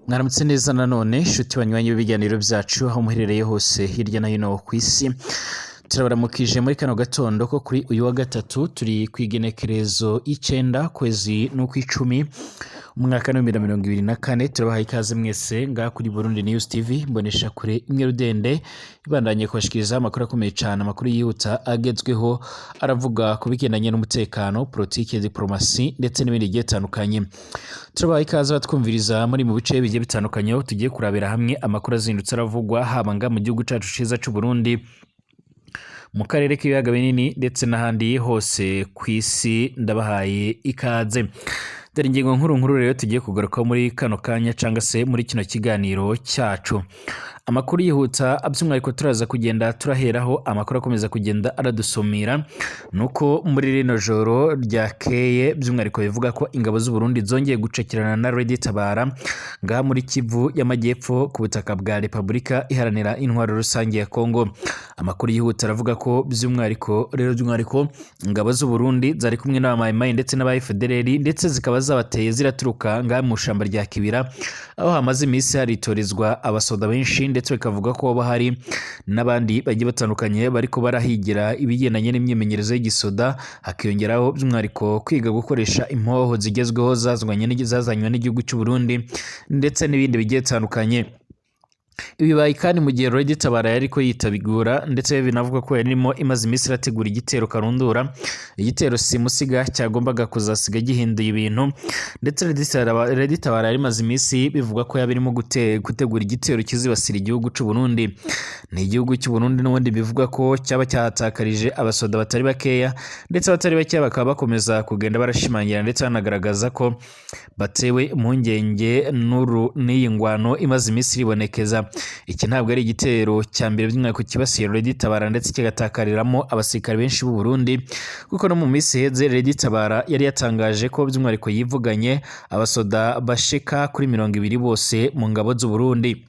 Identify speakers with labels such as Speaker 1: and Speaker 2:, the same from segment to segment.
Speaker 1: Mwaramutse neza nanone nshuti banywanyi b'ibiganiro byacu aho muherereye hose hirya no hino ku isi. Turabaramukije muri kano gatondo ko kuri uyu wa gatatu, turi ku igenekerezo 9 kwezi n'ukw'icumi, umwaka wa 2024. Turabahaye ikaze mwese ngaha kuri Burundi News TV, mbonesha kure imwe rudende ibandanye kubashikiriza amakuru akomeye cyane, amakuru yihuta agezweho aravuga ku bigendanye n'umutekano, politike, diplomasi ndetse n'ibindi bigiye bitandukanye. Turabahaye ikaze batwumviriza muri mu bice bigiye bitandukanye, aho tugiye kurabira hamwe amakuru azindutse aravugwa haba nga mu gihugu cacu ciza c'u Burundi, mu karere k'ibiyaga binini ndetse n'ahandi hose ku isi. Ndabahaye ikaze. Dore ingingo nkuru nkuru rero tugiye kugarukaho muri kano kanya cyangwa se muri kino kiganiro cyacu. Amakuru yihuta by'umwihariko turaza kugenda turaheraho amakuru akomeza kugenda aradusumira nuko muri rino joro ryakeye, by'umwihariko bivuga ko ingabo z'u Burundi zongeye gucakirana na Red Tabara ngaha muri Kivu y'Amajyepfo ku butaka bwa Repubulika Iharanira Intwaro Rusange ya Kongo. Amakuru yihuta aravuga ko by'umwihariko rero, by'umwihariko ingabo z'u Burundi zari kumwe n'abamayimayi ndetse n'aba FDLR, ndetse zikaba zabateye ziraturuka ngaha mu shamba rya Kibira, aho hamaze iminsi haritorezwa abasoda benshi, ndetse bikavuga ko haba hari n'abandi bagiye batandukanye bariko barahigira ibigendanye n'imyimenyerezo y'igisoda, hakiyongeraho by'umwihariko kwiga gukoresha impoho zigezweho zazanywe n'igihugu cy'u Burundi ndetse n'ibindi bigiye bitandukanye. Ibi bibaye kandi mu gihe Red Tabara yariko yitabigura, ndetse binavuga ko yarimo imaze iminsi irategura igitero karundura, igitero simusiga cyagombaga kuzasiga gihinduye ibintu. Ndetse Red Tabara yari imaze iminsi bivugwa ko yaba irimo gutegura igitero kizibasira igihugu cy'u Burundi. Ni igihugu cy'u Burundi n'ubundi bivugwa ko cyaba cyahatakarije abasoda batari bakeya, ndetse abatari bakeya bakaba bakomeza kugenda barashimangira ndetse banagaragaza ko batewe impungenge n'iyi ngwano imaze iminsi iribonekeza. Iki ntabwo ari igitero cya mbere by'umwihariko kibasiye Red Tabara ndetse kigatakariramo abasirikare benshi b'u Burundi, kuko no mu minsi iheze Red Tabara yari yatangaje ko by'umwihariko yivuganye abasoda bashika kuri 20 bose mu ngabo z'u Burundi.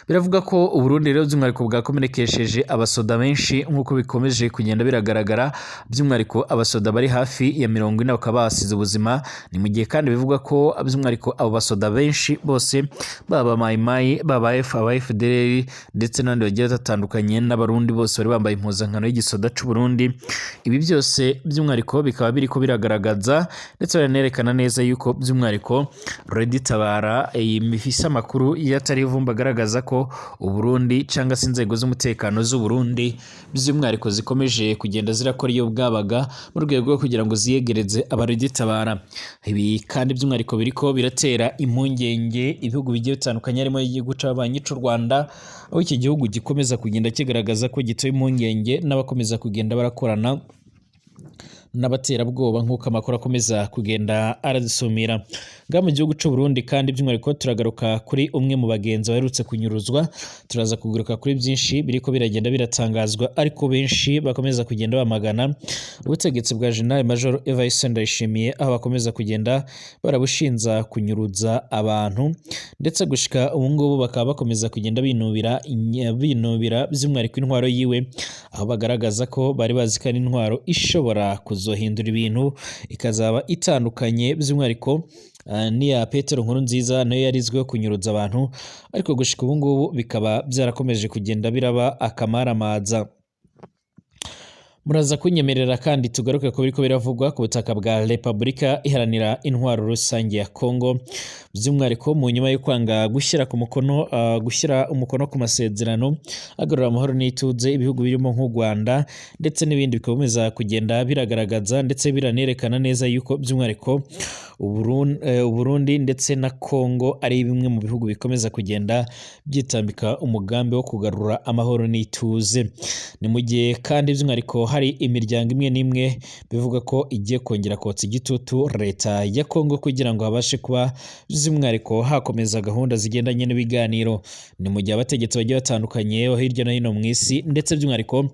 Speaker 1: Biravuga ko Uburundi rero by'umwihariko bwakomerekesheje abasoda benshi nk'uko bikomeje kugenda biragaragara, by'umwihariko abasoda bari hafi ya 40 bakaba basize ubuzima. Ni mu gihe kandi bivugwa ko by'umwihariko abo basoda benshi bose, baba mayimayi, baba aba FDLR ndetse n'abandi bagiye batandukanye, n'abarundi bose bari bambaye impuzankano y'igisoda c'u Burundi. Ibi byose by'umwihariko bikaba biriko biragaragaza ndetse biranerekana neza yuko by'umwihariko Red Tabara ifise amakuru y'atari ivumbi agaragaza ko Uburundi cyangwa se inzego z'umutekano z'u Burundi by'umwihariko zikomeje kugenda zirakora iyo bwabaga mu rwego rwo kugira ngo ziyegereze aba Red Tabara. Ibi kandi by'umwihariko biriko biratera impungenge ibihugu bigiye bitandukanye, harimo igihugu c'ababanyi c'u Rwanda, aho iki gihugu gikomeza kugenda kigaragaza ko gitewe impungenge n'abakomeza kugenda barakorana n'abaterabwoba, nk'uko amakuru akomeza kugenda aradusumira. Ngaha mu gihugu c'u Burundi kandi by'umwihariko turagaruka kuri umwe mu bagenzi baherutse kunyuruzwa. Turaza kugaruka kuri byinshi biriko biragenda biratangazwa, ariko benshi bakomeza kugenda bamagana ubutegetsi bwa General Major Evariste Ndayishimiye, aho bakomeza kugenda barabushinza kunyuruza abantu, ndetse gushika ubu ngubu bakaba bakomeza kugenda binubira by'umwihariko intwaro yiwe, aho bagaragaza ko bari bazi ko ari intwaro ishobora kuzohindura ibintu, ikazaba itandukanye by'umwihariko n'iya Petero Nkurunziza nayo yarizwiho kunyuruza abantu, ariko gushika ubu ngubu bikaba byarakomeje kugenda biraba akamaramaza. Muraza kunyemerera kandi tugaruke ku biriko biravugwa ku butaka bwa Repubulika Iharanira Intwaro Rusange ya Kongo, by'umwihariko mu nyuma yo kwanga gushyira ku mukono gushyira umukono ku masezerano agarura amahoro n'ituze. Ibihugu birimo nk'u Rwanda ndetse n'ibindi bikomeza kugenda biragaragaza ndetse biranerekana neza yuko by'umwihariko Uburundi ndetse na Kongo ari bimwe mu bihugu bikomeza kugenda byitambika umugambi wo kugarura amahoro n'ituze. Ni mu gihe kandi by'umwihariko hari imiryango imwe n'imwe bivuga ko igiye kongera kotsa igitutu leta ya Kongo kugira ngo habashe kuba by'umwihariko hakomeza gahunda zigendanye n'ibiganiro. Ni mu gihe abategetsi bagiye batandukanye hirya no hino mu isi, ndetse by'umwihariko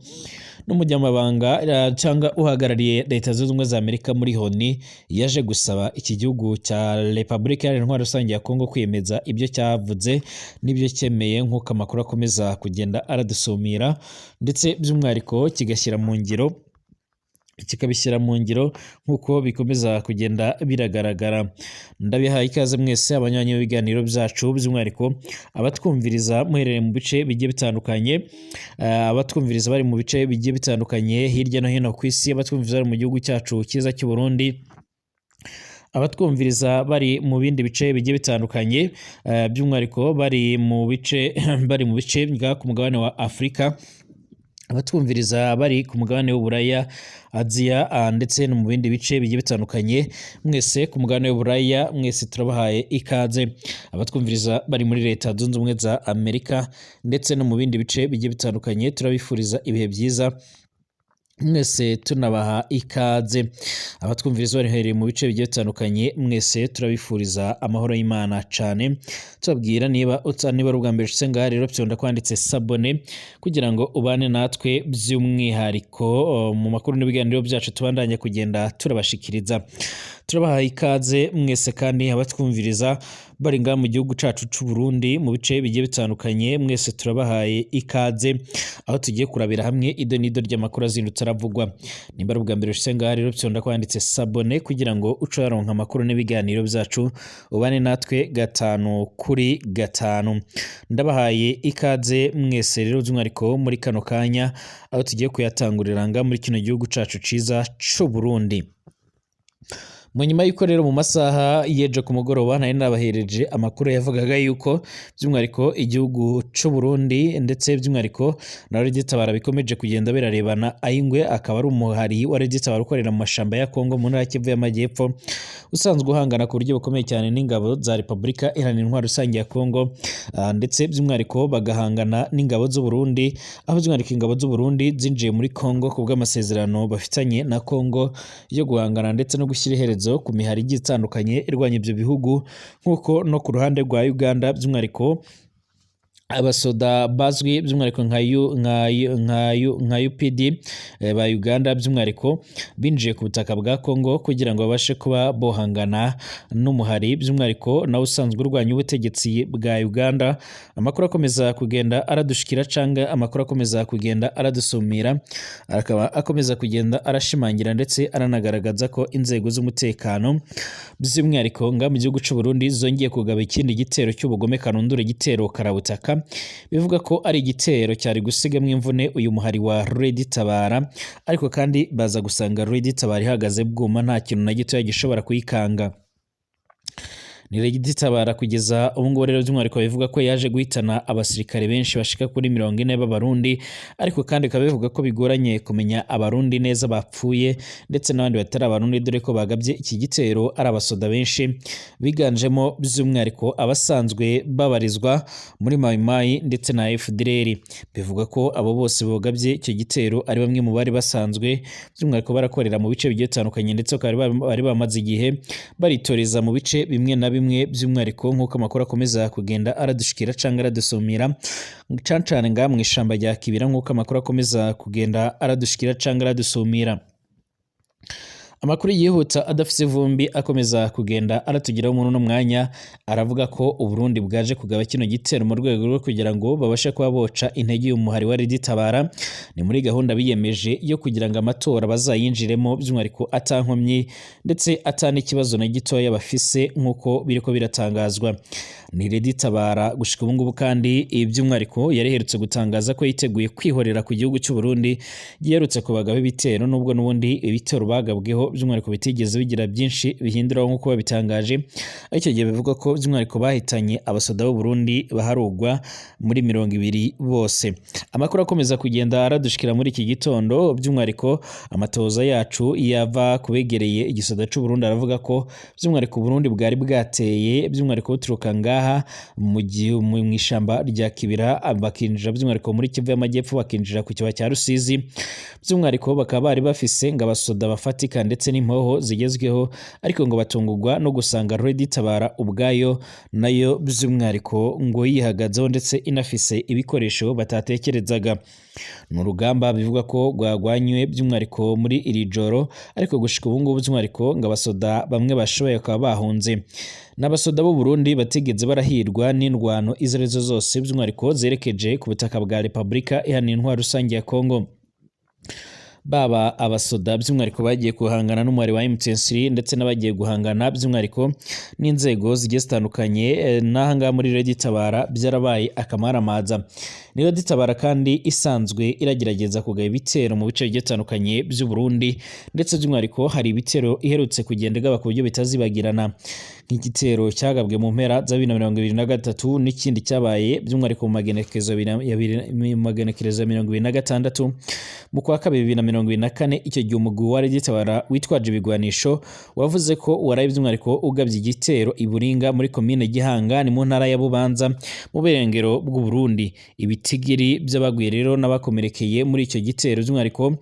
Speaker 1: n'umunyamabanga cyangwa uhagarariye Leta Zunze Ubumwe za Amerika muri ONU, yaje gusaba iki gihugu cya Repubulika Iharanira Intwaro Rusange ya Kongo kwiyemeza ibyo cyavuze n'ibyo cyemeye, nk'uko amakuru akomeza kugenda aradusumira, ndetse by'umwihariko kigashyira mu ngiro Kikabishyira mu ngiro nk'uko bikomeza kugenda biragaragara. Ndabihaye ikaze mwese abanywanyi b'ibiganiro byacu, by'umwihariko abatwumviriza muherereye mu bice bigiye bitandukanye, abatwumviriza bari mu bice bigiye bitandukanye hirya no hino ku isi, abatwumviriza bari mu gihugu cyacu cyiza cy'u Burundi, abatwumviriza bari mu bindi bice bigiye bitandukanye, by'umwihariko bari mu bice bwa ku mugabane wa Afurika, abatwumviriza bari ku mugabane w'Uburaya, Aziya, ndetse no mu bindi bice bigiye bitandukanye. Mwese ku mugabane w'Uburaya, mwese turabahaye ikaze. Abatwumviriza bari muri Leta Zunze Ubumwe za Amerika ndetse no mu bindi bice bigiye bitandukanye, turabifuriza ibihe byiza mwese, tunabaha ikaze. Abatwumviriza baherereye mu bice bigiye bitandukanye, mwese turabifuriza amahoro y'Imana cyane. Tubabwira niba ari ubwa mbere ushitse ngaha rero, fyonda kwanditse s'abonner kugira ngo ubane natwe by'umwihariko mu makuru n'ibiganiro byacu tubandanya kugenda turabashikiriza. Turabahaye ikaze mwese. Kandi abatwumviriza bari ngaha mu gihugu cacu c'u Burundi mu bice bigiye bitandukanye, mwese turabahaye ikaze, aho tugiye kurabira hamwe ido n'ido ry'amakuru azindutse aravugwa. Nimba ari ubwa mbere ushitse ngaha rero, fyonda kwanditse s'abonner kugira ngo uce uyaronka amakuru n'ibiganiro byacu, ubane natwe gatanu kuri gatanu. Ndabahaye ikaze mwese rero, by'umwihariko muri kano kanya aho tugiye kuyatangurira nga muri kino gihugu cacu ciza c'u Burundi. Mu nyuma y'uko rero mu masaha y'ejo ku mugoroba nari nabahereje amakuru yavugaga yuko by'umwihariko igihugu c'u Burundi ndetse by'umwihariko na RED-Tabara bikomeje kugenda birarebana ay'ingwe, akaba ari umuhari wa RED-Tabara ukorera mu mashamba ya Kongo mu ntara ya Kivu y'Amajyepfo, usanzwe uhangana ku buryo bukomeye cyane n'ingabo za Repubulika Iharanira Intwaro Rusange ya Kongo, ndetse by'umwihariko bagahangana n'ingabo z'u Burundi, aho by'umwihariko ingabo z'u Burundi zinjiye muri Kongo ku bw'amasezerano bafitanye na Kongo yo guhangana ndetse no gushyira iherezo ku mihari igiye itandukanye irwanya ibyo bihugu, nk'uko no ku ruhande rwa Uganda by'umwihariko abasoda bazwi by'umwihariko nka U, nka U, nka U, nka UPD ba Uganda by'umwihariko binjiye ku butaka bwa Kongo kugira ngo babashe kuba bohangana n'umuhari by'umwihariko nawe usanzwe urwanya ubutegetsi bwa Uganda. Amakuru akomeza kugenda aradushikira canga amakuru akomeza kugenda aradusumira akaba akomeza kugenda arashimangira ndetse aranagaragaza ko inzego z'umutekano by'umwihariko nga mu gihugu cy'u Burundi zongeye kugaba ikindi gitero cy'ubugome karundura, igitero karabutaka, bivuga ko ari igitero cyari gusigamo imvune uyu muhari wa Red Tabara, ariko kandi baza gusanga Red Tabara ihagaze bwuma, nta kintu na gitoya gishobora kuyikanga. Ni Red Tabara kugeza ubu ngubu rero by'umwihariko bivuga ko yaje guhitana abasirikare benshi bashika kuri 40 b'Abarundi, ariko kandi bikaba bivuga ko bigoranye kumenya Abarundi neza bapfuye ndetse n'abandi batari Abarundi, dore ko bagabye iki gitero ari abasoda benshi biganjemo by'umwihariko abasanzwe babarizwa muri Mai Mai ndetse na FDLR. Bivuga ko abo bose bagabye icyo gitero ari bamwe mu bari basanzwe by'umwihariko barakorera mu bice bigiye bitandukanye, ndetse bakaba bari bamaze igihe baritoreza mu bice bimwe na bimwe, by'umwihariko nk'uko amakuru akomeza kugenda aradushikira cyangwa aradusumira cane ngaha mu ishamba rya Kibira, nk'uko amakuru akomeza kugenda aradushikira cyangwa aradusumira. Amakuru yihuta adafise ivumbi akomeza kugenda aratugeraho muri uno mwanya aravuga ko Uburundi bwaje kugaba kino gitero mu rwego rwo kugira ngo babashe kuba boca intege uyu muhari wa Red Tabara. Ni muri gahunda biyemeje yo kugira ngo amatora bazayinjiremo by'umwihariko atankomyi ndetse ata n'ikibazo na gitoya bafise, nk'uko biriko biratangazwa. Ni Red Tabara gushika ubu ngubu kandi by'umwihariko yari iherutse gutangaza ko yiteguye kwihorera ku gihugu cy'u Burundi giherutse kubagaba ibitero, nubwo n'ubundi ibitero bagabweho by'umwihariko bitigeze bigira byinshi bihinduraho nk'uko babitangaje. Ariko icyo gihe bivuga ko by'umwihariko bahitanye abasoda b'u Burundi baharugwa muri 20 bose. Amakuru akomeza kugenda aradushikira muri iki gitondo, by'umwihariko amatoza yacu yava kubegereye igisoda cy'u Burundi, aravuga ko by'umwihariko Burundi bwari bwateye by'umwihariko buturuka ngaha mu gihe mu ishamba rya Kibira, bakinjira by'umwihariko muri Kivu y'Amajyepfo, bakinjira ku kibaya cya Rusizi, by'umwihariko bakaba bari bafise ngo abasoda bafatika ndetse n'impoho zigezweho, ariko ngo batungurwa no gusanga Red Tabara ubwayo nayo by'umwihariko ngo yihagazeho ndetse inafise ibikoresho batatekerezaga. Ni urugamba bivuga ko rwagwanywe by'umwihariko muri iri joro, ariko gushika ubu ngubu by'umwihariko ngo abasoda bamwe bashoboye bakaba bahunze. N'abasoda b'u Burundi batigeze barahirwa n'indwano izo arizo zose by'umwihariko zerekeje ku butaka bwa Repubulika Iharanira Intwaro Rusange ya Kongo. Baba abasoda by'umwihariko bagiye guhangana n'umubare wa M23, ndetse n'abagiye guhangana by'umwihariko n'inzego zigiye zitandukanye, n'aha ngaha muri Red Tabara byarabaye akamaramaza. Ni Red Tabara kandi isanzwe iragerageza kugaba ibitero mu bice bigiye bitandukanye by'u Burundi, ndetse by'umwihariko hari ibitero iherutse kugenda igaba ku buryo bitazibagirana, nk'igitero cyagabwe mu mpera za 2023 n'ikindi cyabaye by'umwihariko mu magenekerezo ya 26 mu kwa kabiri 2024. Icyo gihe umugwi wa Red Tabara witwaje ibigwanisho wavuze ko waraye by'umwihariko ugabye igitero i Buringa muri komine Gihanga, ni mu ntara ya Bubanza mu burengero bw'u Burundi. Ibitigiri by'abaguye rero n'abakomerekeye muri icyo gitero by'umwihariko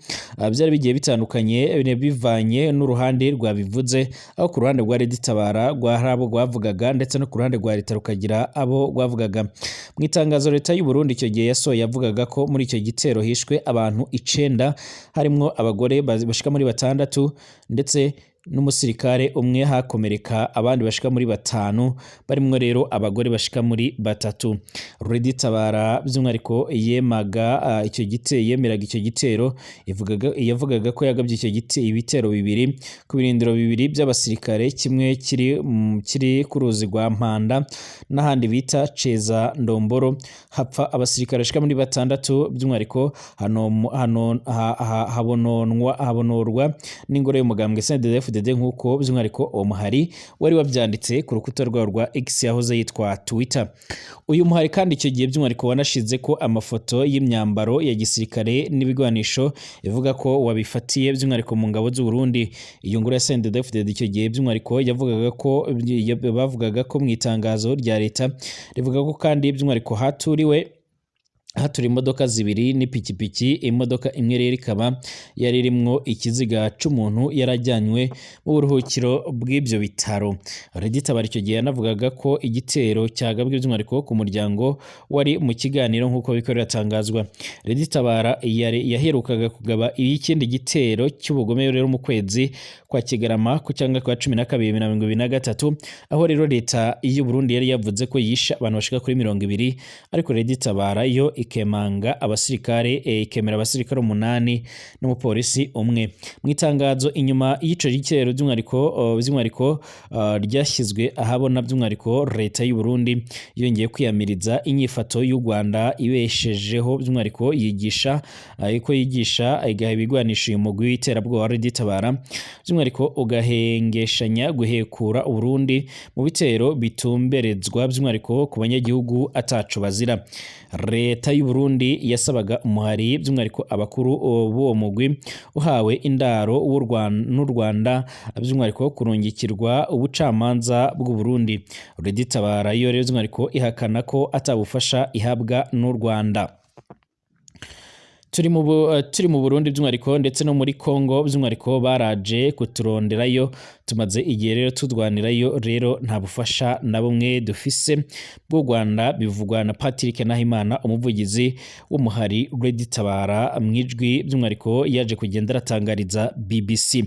Speaker 1: byari bigiye bitandukanye bivanye n'uruhande rwabivuze, aho ku ruhande rwa Red Tabara hari abo rwavugaga, ndetse no ku ruhande rwa leta rukagira abo rwavugaga. Mu itangazo leta y'u Burundi icyo gihe yasohoye, yavugaga ko muri icyo gitero hishwe abantu 9, harimwo abagore bashika muri 6 ndetse n'umusirikare umwe, hakomereka abandi bashika muri 5, barimwo rero abagore bashika muri 3. Red Tabara by'umwihariko yemaga icyo gitero, yemeraga icyo gitero, yavugaga ko yagabye icyo gitero ibitero bibiri ku birindiro bibiri by'abasirikare, kimwe kiri ku ruzi rwa Mpanda n'ahandi bita Ceza Ndomboro, hapfa abasirikare bashika muri 6, by'umwihariko habonorwa n'ingoro y'umugambwe CNDD-FDD, nk'uko by'umwihariko uwo muhari wari wabyanditse ku rukuta rwawo rwa X yahoze yitwa Twitter. Uyu muhari kandi icyo gihe by'umwihariko wanashize ko amafoto y'imyambaro ya gisirikare n'ibigwanisho, ivuga ko wabifatiye by'umwihariko mu ngabo z'u Burundi. Iyo ngoro ya CNDD-FDD icyo gihe by'umwihariko yavugaga ko bavugaga ko mu itangazo rya leta rivuga ko kandi by'umwihariko haturi imodoka 2 n'ipikipiki. Imodoka imwe rero ikaba yari irimwo ikiziga c'umuntu yarajyanywe mu buruhukiro bw'ibyo bitaro. Red Tabara icyo gihe yanavugaga ko igitero cyagabwe by'umwihariko ku muryango wari mu kiganiro, nk'uko biriko biratangazwa. Red Tabara yaherukaga kugaba ikindi gitero cy'ubugome rero mu kwezi kwa Kigarama ku cyangwa kwa 12 2023, aho rero leta y'u Burundi yari yavuze ko yishe abantu bashika kuri 20, ariko Red Tabara yo ikemanga abasirikare, ikemera abasirikare 8 n'umupolisi umwe. Mu itangazo inyuma y'ico gitero by'umwihariko ryashyizwe ahabona, by'umwihariko leta y'u Burundi yongeye kwiyamiriza inyifato y'u Rwanda ibeshejeho by'umwihariko yigisha ko yigisha igaha ibigwanisho uyu mugwi w'iterabwoba wa Red Tabara, by'umwihariko ugahengeshanya guhekura u Burundi mu bitero bitumberezwa by'umwihariko ku banyagihugu ataco bazira. Leta y'u Burundi yasabaga umuhari by'umwihariko abakuru b'uwo mugwi uhawe indaro n'u Rwanda by'umwihariko kurungikirwa ubucamanza bw'u Burundi. Red Tabara yo rero by'umwihariko ihakana ko atabufasha ihabwa n'u Rwanda. Turi mu Burundi by'umwihariko ndetse no muri Kongo by'umwihariko baraje kuturonderayo, tumaze igihe rero tudwanirayo, rero nta bufasha na bumwe dufise bw'u Rwanda, bivugwa na Patrick Nahimana, umuvugizi w'umuhari Red Tabara, mu ijwi by'umwihariko yaje kugenda aratangariza BBC.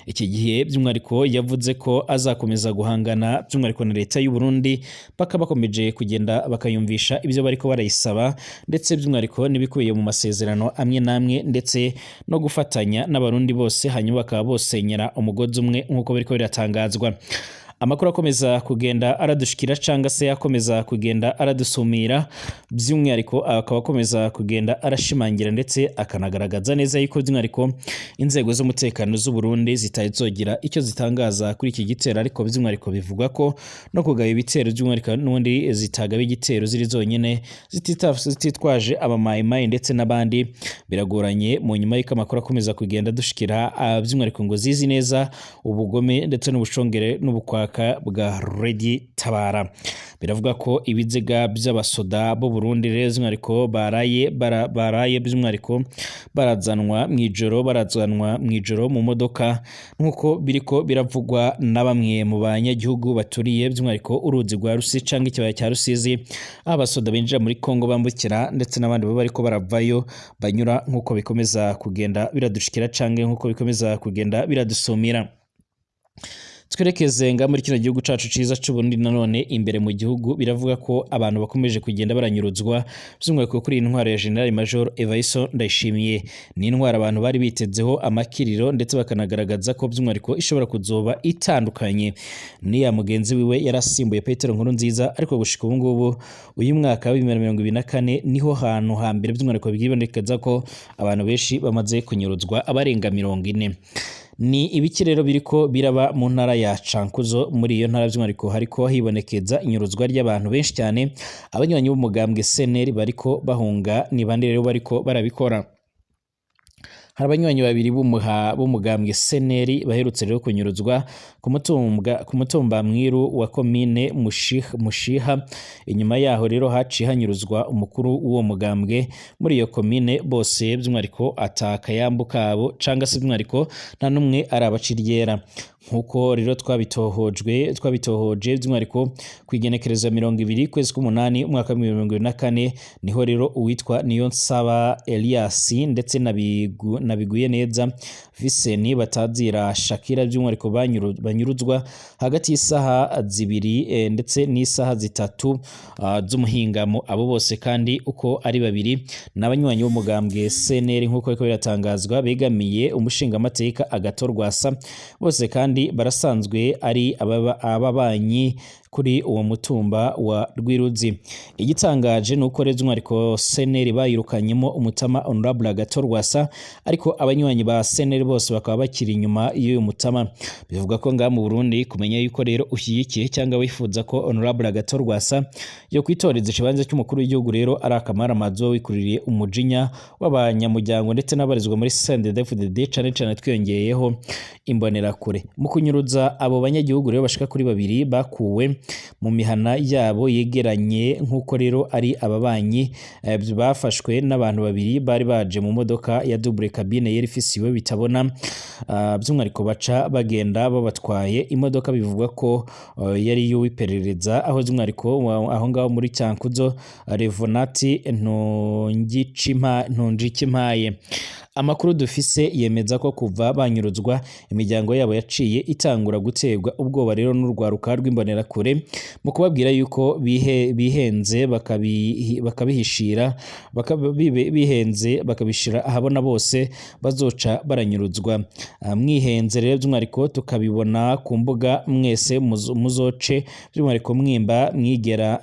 Speaker 1: Iki gihe by'umwihariko yavuze ko azakomeza guhangana by'umwihariko na leta y'u Burundi paka bakomeje kugenda bakayumvisha ibyo bariko barayisaba, ndetse by'umwihariko n'ibikubiye mu masezerano amwe namwe, ndetse no gufatanya n'abarundi bose, hanyuma bakaba bosenyera umugozi umwe nk'uko biriko biratangazwa. Amakuru akomeza kugenda aradushikira cyangwa se akomeza kugenda aradusumira, by'umwihariko akaba akomeza kugenda arashimangira ndetse akanagaragaza neza yuko by'umwihariko inzego z'umutekano z'u Burundi zitari zogira icyo zitangaza kuri iki gitero, ariko by'umwihariko bivugwa ko no kugaba ibitero by'umwihariko n'ubundi zitagaba igitero ziri zonyine zititwaje abamayimayi ndetse n'abandi, biragoranye. Mu nyuma y'uko amakuru akomeza kugenda dushikira by'umwihariko ngo zizi neza ubugome ndetse n'ubushongere n'ubukwaka bwa Red Tabara, biravuga ko ibiziga by'abasoda b'u Burundi rero by'umwihariko baraye by'umwihariko barazanwa mu ijoro mu modoka, nk'uko biriko biravugwa na bamwe mu banyagihugu baturiye by'umwihariko uruzi rwa Rusizi cyangwa ikibaya cya Rusizi, aho abasoda binjira muri Kongo bambukira ndetse n'abandi baba bariko baravayo banyura, nk'uko bikomeza kugenda biradushikira cyangwa nk'uko bikomeza kugenda biradusumira. Twerekeze nga muri kino gihugu cacu ciza c'Uburundi. Nanone imbere mu gihugu biravuga ko abantu bakomeje kugenda baranyuruzwa, by'umwihariko kuri iyi ntwaro ya General Major Evariste Ndayishimiye. Ni intwaro abantu bari bitezeho amakiriro, ndetse bakanagaragaza ko by'umwihariko ishobora kuzoba itandukanye n'iya mugenzi wiwe yarasimbuye Petero Nkurunziza. Ariko gushika ubu ngubu, uyu mwaka wa 2024 niho hantu hambere by'umwihariko byibonekeza ko abantu benshi bamaze kunyuruzwa, abarenga 40. Ni ibiki rero biriko biraba mu ntara ya Cankuzo? Muri iyo ntara by'umwihariko hariko hibonekeza inyuruzwa ry'abantu benshi cyane. Abanywanyi b'umugambwe CNL bariko bahunga. Ni bande rero bariko barabikora? Hari abanywanyi babiri b'umugambwe CNL baherutse rero kunyuruzwa ku mutumba Mwiru wa komine Mushiha. Inyuma yaho rero haciye hanyuruzwa umukuru w'uwo mugambwe muri iyo komine. Bose by'umwihariko atakayambu kabo, canga se by'umwihariko nta n'umwe arabaciryera. Nkuko rero twabitohoje, by'umwihariko ku igenekerezo 20 kwezi k'umunani umwaka wa 2024, niho rero uwitwa Niyonsaba Elias ndetse na Biguye neza Viseni batazira Shakira by'umwihariko banyuruzwa hagati y'isaha 2 ndetse n'isaha 3 z'umuhingamo. Abo bose kandi uko ari babiri n'abanywanyi b'umugambwe CNL, nkuko biriko biratangazwa, begamiye umushingamateka Agathon Rwasa. Bose kandi barasanzwe ari ababanyi kuri uwo mutumba wa Rwiruzi. Igitangaje ni uko rero by'umwihariko CNL bayirukanyemo umutama Honorable Agathon Rwasa, ariko abanywanyi ba CNL bose bakaba bakiri inyuma y'uyu mutama. Bivuga ko ngaha mu Burundi kumenya yuko rero ushyigikiye cyangwa wifuza ko Honorable Agathon Rwasa yo kwitoreza ikibanza cy'umukuru w'igihugu rero ari akamaramazo, wikuririye umujinya w'abanyamuryango ndetse n'abarizwa muri CNDD-FDD, cane cane twiyongeyeho imbonerakure. Mu kunyuruza abo banyagihugu rero bashika kuri babiri bakuwe mu mihana yabo yegeranye, nk'uko rero ari ababanyi, bafashwe n'abantu babiri bari baje mu modoka ya double cabine yari ifise iwe bitabona, by'umwihariko baca bagenda babatwaye. Imodoka bivugwa ko yari y'uw'iperereza aho by'umwihariko aho ngaho muri Cyankuzo, Revonati Ntungikimpaye. Amakuru dufise yemeza ko kuva banyuruzwa, imiryango yabo yaciye itangura guterwa ubwoba rero n'urwaruka rw'imbonerakure mu kubabwira yuko bihenze bakabihishira, bihenze bakabishira ahabona bose bazoca baranyuruzwa. Mwihenze rero by'umwihariko tukabibona ku mbuga, mwese muzoce by'umwihariko mwimba mwigera,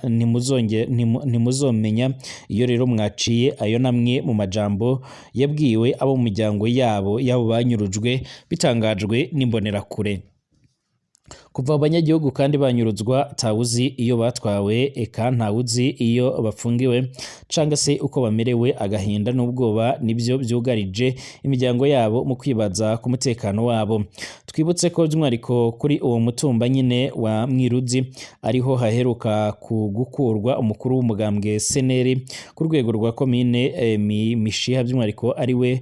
Speaker 1: ntimuzomenya iyo rero mwaciye. Ayo namwe mu majambo yabwiwe abo mu miryango yabo yabo banyurujwe, bitangajwe n'imbonerakure. Kuva abanyagihugu kandi banyuruzwa, ntawuzi iyo batwawe, eka ntawuzi iyo bafungiwe canga se uko bamerewe. Agahinda n'ubwoba nibyo byugarije imiryango yabo mu kwibaza ku mutekano wabo. Twibutse ko by'umwihariko kuri uwo mutumba nyine wa Mwiruzi ariho haheruka gukurwa umukuru w'umugambwe CNL ku rwego rwa komine Mishiha, by'umwihariko ariwe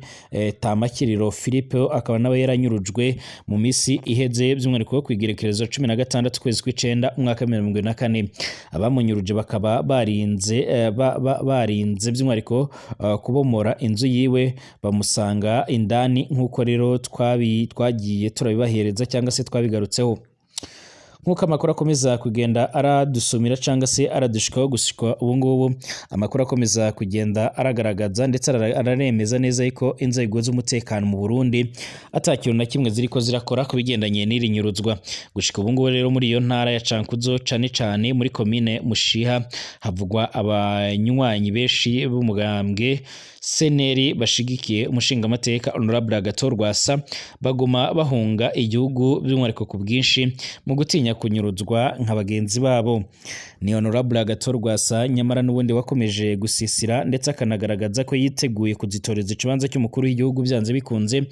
Speaker 1: Tamakiriro Philippe, akaba nawe yaranyurujwe mu misi iheze, by'umwihariko ku igerekerezo 16 kwezi kw'icenda umwaka wa 2024. Abamunyuruje bakaba barinze by'umwihariko kubomora inzu yiwe, bamusanga indani, nk'uko rero twagiye turabibahereza cyangwa se twabigarutseho. Nk'uko amakuru akomeza kugenda aradusumira cyangwa se aradushikaho, gushika ubu ngubu amakuru akomeza kugenda aragaragaza ndetse araremeza neza yuko inzego z'umutekano mu Burundi atakintu na kimwe ziriko zirakora ku bigendanye n'iri nyuruzwa. Gushika ubu ngubu rero muri iyo ntara ya Cankuzo, cane cane muri komine Mushiha, havugwa abanywanyi benshi b'umugambwe CNL bashigikiye umushingamateka Honorable Agathon Rwasa baguma bahunga igihugu by'umwihariko ku bwinshi mu gutinya kunyuruzwa nka bagenzi babo. Ni Honorable Agathon Rwasa nyamara n'ubundi wakomeje gusisira ndetse akanagaragaza ko yiteguye kuzitoreza ikibanza cy'umukuru w'igihugu byanze bikunze,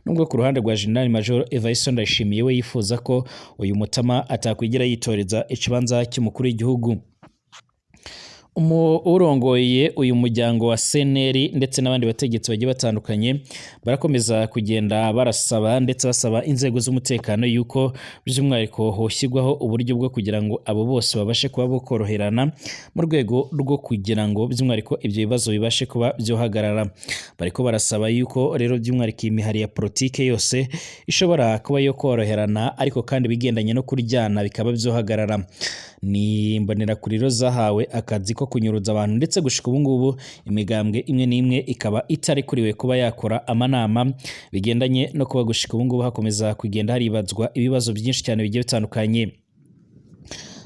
Speaker 1: nubwo ku ruhande rwa General Major Evariste Ndayishimiye we yifuza ko uyu mutama atakwigira yitoreza ikibanza cy'umukuru w'igihugu. Urongoye uyu muryango wa CNL ndetse n'abandi bategetsi bagiye batandukanye barakomeza kugenda barasaba ndetse basaba inzego z'umutekano yuko by'umwihariko hoshyirwaho uburyo bwo kugira ngo abo bose babashe kuba bokoroherana mu rwego rwo kugira ngo by'umwihariko ibyo bibazo bibashe kuba byohagarara. Bariko barasaba yuko rero by'umwihariko iyi mihari ya politike yose ishobora kuba yo koroherana, ariko kandi ibigendanye no kuryana bikaba byohagarara. Ni imbonerakure zahawe akazi ko kunyuruza abantu, ndetse gushika ubu ngubu imigambwe imwe n'imwe ikaba itarekuriwe kuba yakora amanama, bigendanye no kuba gushika ubu ngubu hakomeza kugenda haribazwa ibibazo byinshi cyane bigiye bitandukanye.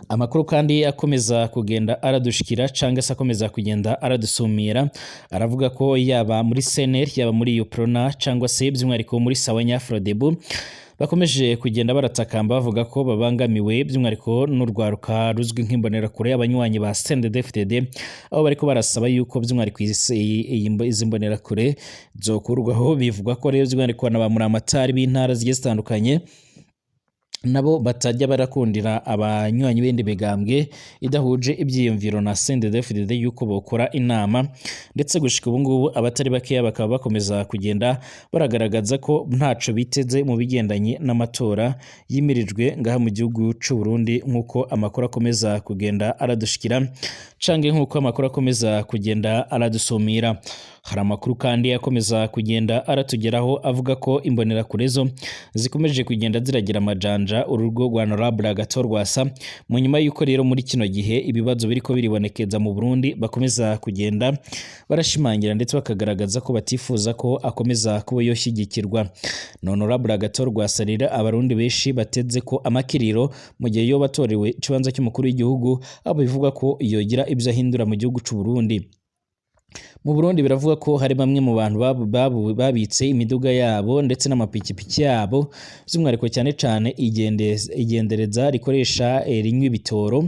Speaker 1: Amakuru kandi akomeza kugenda aradushikira cyangwa se akomeza kugenda aradusumira aravuga ko yaba muri CNL, yaba muri UPRONA cyangwa se by'umwihariko muri Sawa Nyafrodebu bakomeje kugenda baratakamba bavuga ko babangamiwe by'umwihariko n'urwaruka ruzwi nk'imbonerakure y'abanywanyi ba CNDD-FDD, aho bariko barasaba yuko by'umwihariko izi mbonerakure zokurwaho. Bivugwa ko rero by'umwihariko na ba muramatari b'intara zigiye zitandukanye nabo batajya barakundira abanywanyi b'indi migambwe idahuje ibyiyumviro na CNDD-FDD yuko bokora inama, ndetse gushika ubu ngubu abatari bakeya bakaba bakomeza kugenda baragaragaza ko ntaco biteze mu bigendanye n'amatora yimirijwe ngaha mu gihugu c'u Burundi, nk'uko amakuru akomeza kugenda aradushikira canke nk'uko amakuru akomeza kugenda aradusumira. Hari amakuru kandi akomeza kugenda aratugeraho avuga ko imbonerakure zo zikomeje kugenda ziragira amajanja urugo rwa Honorable Agathon Rwasa, mu nyuma y'uko rero muri kino gihe ibibazo biriko biribonekeza mu Burundi bakomeza kugenda barashimangira ndetse bakagaragaza ko batifuza ko akomeza kuba yoshyigikirwa. Honorable Agathon Rwasa rero abarundi benshi bateze ko amakiriro mu gihe yoba atorewe ikibanza cy'umukuru w'igihugu, aho bivuga ko yogira ibyo ahindura mu gihugu c'u Burundi. Mu Burundi biravuga ko hari bamwe mu bantu babitse imiduga yabo ndetse n'amapikipiki yabo, by'umwihariko cyane cyane igendereza rikoresha rinywa ibitoro,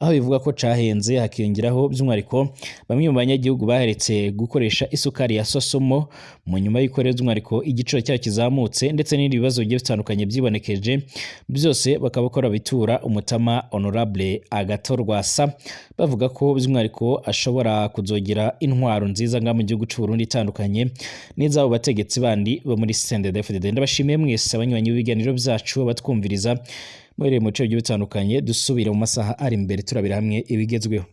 Speaker 1: aho bivuga ko cahenze, hakiyongeraho by'umwihariko bamwe mu banyagihugu baheretse gukoresha isukari ya Sosomo mu nyuma y'uko rero by'umwihariko igiciro cyayo kizamutse, ndetse n'ibindi bibazo bigiye bitandukanye byibonekeje, byose bakaba bakora bitura umutama Honorable Agathon Rwasa, bavuga ko by'umwihariko ashobora kuzogira intwaro nziza nga mu gihugu c'u Burundi itandukanye n'izabo bategetsi bandi bo muri CNDD-FDD. Ndabashimiye mwese abanywanyi b'ibiganiro byacu batwumviriza muhereye mu bice bigiye bitandukanye. Dusubire mu masaha ari imbere turabira hamwe ibigezweho.